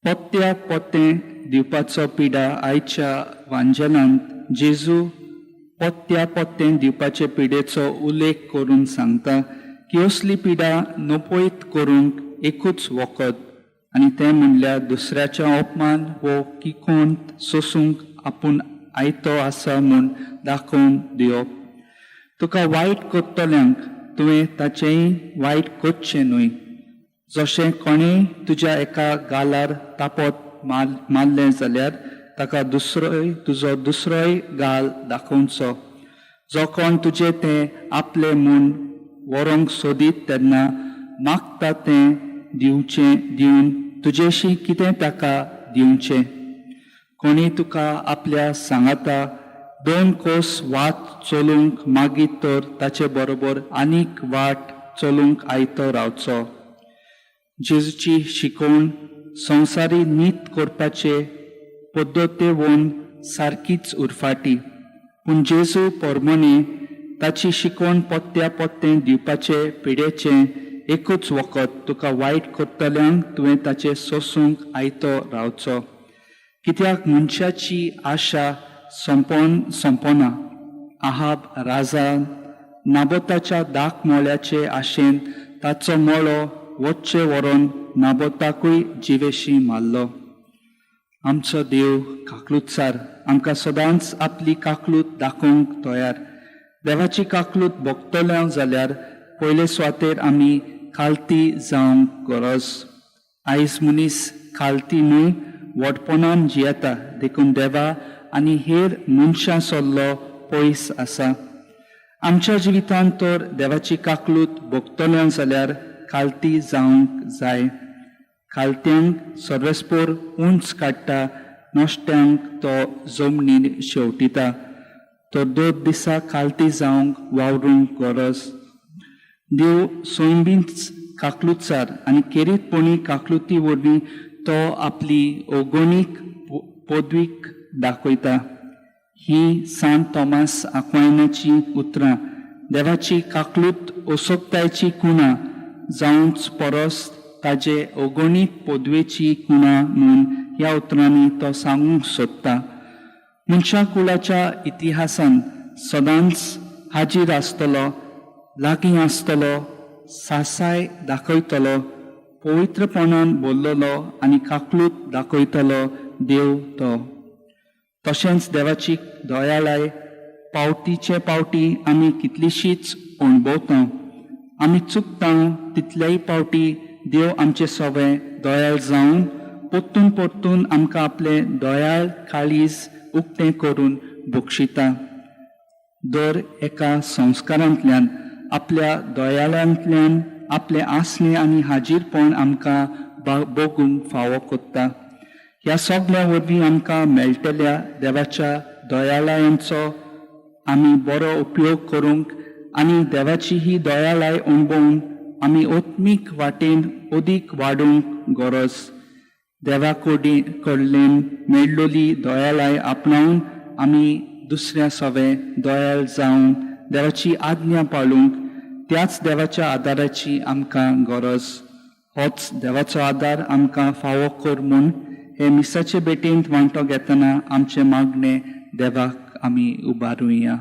पोत्त्याक पोत्तें दिवपाचो पिडा. आयच्या वांजेलांत जेजू पोत्त्या पोत्तें दिवपाचे पिडेचो उल्लेख करून सांगता की असली पिडा नपयत करूंक एकूच वखद आनी तें म्हणल्यार दुसऱ्याचें अपमान वो किकोंत सोसूंक आपूण आयतो आसा म्हूण दाखोवन दिवप. तुका वायट करतल्यांक तुवें ताचेंय वायट करचें न्हय. जशें कोणेंय तुज्या एका गालार तापत मारलें जाल्यार ताका दुसरोय तुजो दुसरोय गाल दाखोवचो. जो कोण तुजें तें आपलें म्हूण व्हरूंक सोदीत तेन्ना मागता तें दिवचें दिवन तुजेशी कितें ताका दिवचें. कोणी तुका आपल्या सांगाता 2 कोस वाट चलूंक मागीत तर ताचे बरोबर आनीक वाट चलूंक आयतो रावचो. जेजूची शिकवण संवसारी नीत करपाचे पद्दतेवन सारकीच उरफाटी, पूण जेजू परमने ताची शिकवण पोत्त्या पोत्तें दिवपाचे पिडेचें एकूच वखद तुका वायट करतल्यांक तुवें ताचें सोसूंक आयतो रावचो. कित्याक मनशाची आशा सोंपोन सोंपना. आहाब राजा नाबोताच्या दाक मोळ्याचे आशेन ताचो मोळो वच्चे व्हरोन नाबोताकूय जिवेशी मारलो. आमचो देव काकलूतसार आमकां सदांच आपली काकलूत दाखोवंक तयार. देवाची काकलूत भोगतल्या जाल्यार पयले सुवातेर आमी खालती जावंक गरज. आयज मनीस खालती न्हय व्हडपणान जियेता, देखून देवा आनी हेर मनशां सल्लो पयस आसा. आमच्या जिवितांत तर देवाची काकलूत भोगतल्या जाल्यार खालती जावंक जाय. खालत्यांक सर्वेस्पोर उंच काडटा, नश्ट्यांक तो जमनीर शेवटिता. तर दर दिसा खालती जावंक वावरूंक गरज. देव सैमीच काकलुतसार आनी खेरीतपणी काकलुती वरवीं तो आपली अगणीक पदवीक दाखयता. ही सांत तॉमास आक्वायनाची उतरां देवाची काकलूत असोकतायची कुणा जावंच परस ताजे अगणीत पदवेची कुणा म्हूण ह्या उतरांनी तो सांगूंक सोदता. मनशा कुळाच्या इतिहासान सदांच हाजीर आसतलो, लागीं आसतलो, सासाय दाखयतलो, पवित्रपणान बोल्लोलो आनी काकलूत दाखयतलो देव तो. तशेंच देवाची दयाळाय पावटीचे पावटी आमी कितलीशीच अणभवता. आमी चुकता तितलेय पावटी देव आमचे सवे दयाळ जावन परतून परतून आमकां आपलें दयाळ काळीज उक्तें करून बक्षिता. दर एका संस्कारांतल्यान आपल्या दयाळांतल्यान आपलें आसलें आनी हाजीरपण आमकां बगूंक फावो कोत्ता. ह्या सगळ्या वरवीं आमकां मेळटल्या देवाच्या दयाळांचो आमी बरो उपयोग करूंक आनी देवाची ही दयाळाय अणभवून आमी आत्मीक वाटेन अदीक वाडूंक गरज. देवा कडल्यान मेळ्ळोली दयाळाय आपणावन आमी दुसऱ्या सवे दयाळ जावन देवाची आज्ञा पाळूंक त्याच देवाच्या आदाराची आमकां गरज. होच देवाचो आदार आमकां फावो कर म्हूण हे मिसाचे भेटेंत वांटो घेतना आमचें मागणें देवाक आमी उबारुया.